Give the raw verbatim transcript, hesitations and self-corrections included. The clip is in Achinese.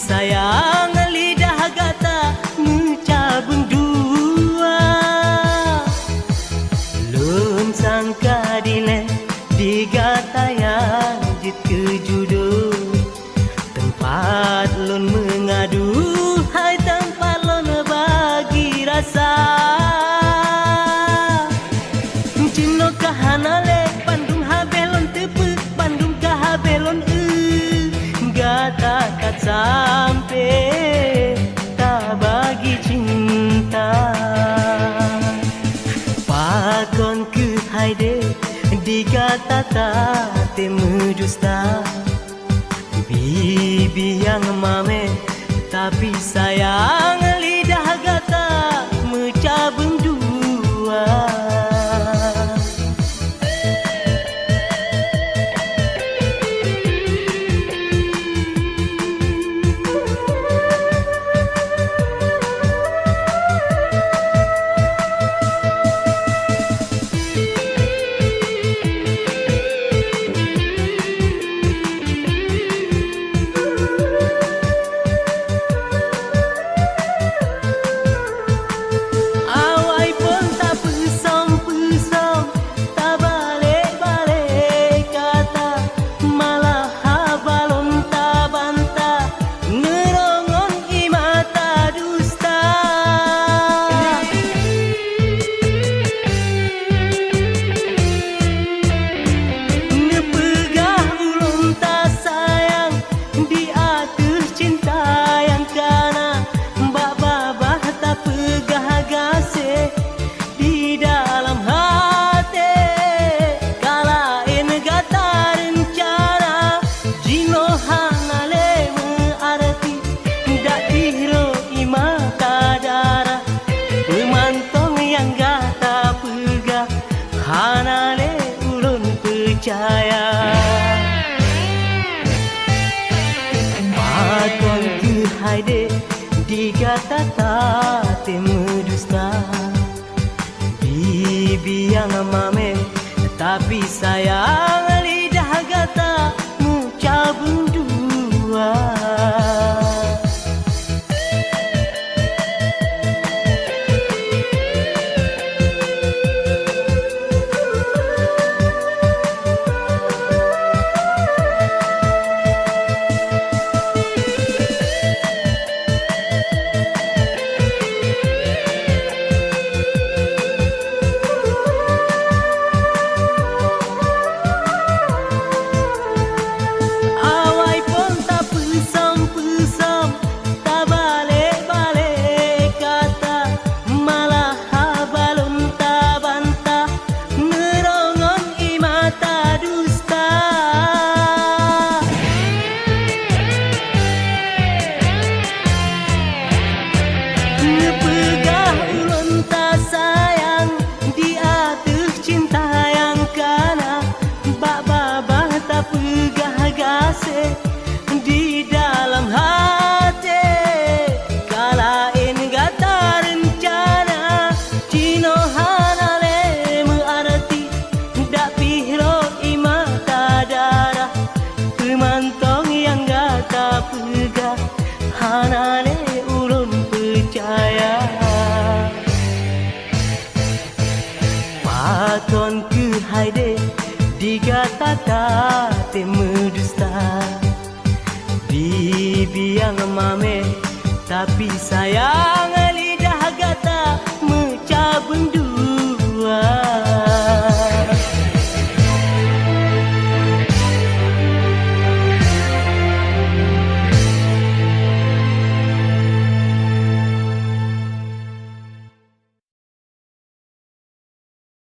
Sayang lidah gata meucabeueng dua. Lôn sangka dilèe di gata nyang jeuet keu judoe. Teumpat lôn meungadu, hai teumpat lôn bagi rasa. Jinoe ka hana lé, bandum habéh lôn teupeue, bandum ka habéh lôn eu, gata that sampoe tabagi cinta. Pakon keuhai deh di gata tatem meudusta? Bibi nyang mamèh, tapi sayang lidah gata meucabeueng dua. Awai phon tapeusöm-peusöm, tabalek-balek kata, malah haba lôn tabantah, neurongon ié mata dusta. Neupeugah ulôn tasayang di ateueh cinta nyang kana, bak babah tapeugah gaséh di dalam até. Ka laén gata reuncana, jinoe hana lé meuarti, dak pih rhot ié mata darah. Peumantong nyang gata peugah hana lé ulôn peucaya. Pakon keuhai deh di gata tatem meudusta? Bibi nyang mamèh, tapi sayang lidah gata meucabeueng dua. Awai phon tapeusöm-peusöm, tabalek-balek kata, malah haba lôn tabantah, neurongon ié mata dusta. Neupeugah ulôn tasayang di ateueh cinta nyang kana, bak babah tapeugah gaséh di dalam até. Ka laén gata reuncana, jinoe hana lé meuarti, dak pih rhot ié mata darah. Peumantong nyang gata peugah hana lé ulôn peucaya. Pakon keuhai deh di gata tatem meudusta? Bibi nyang mamèh, tapi sayang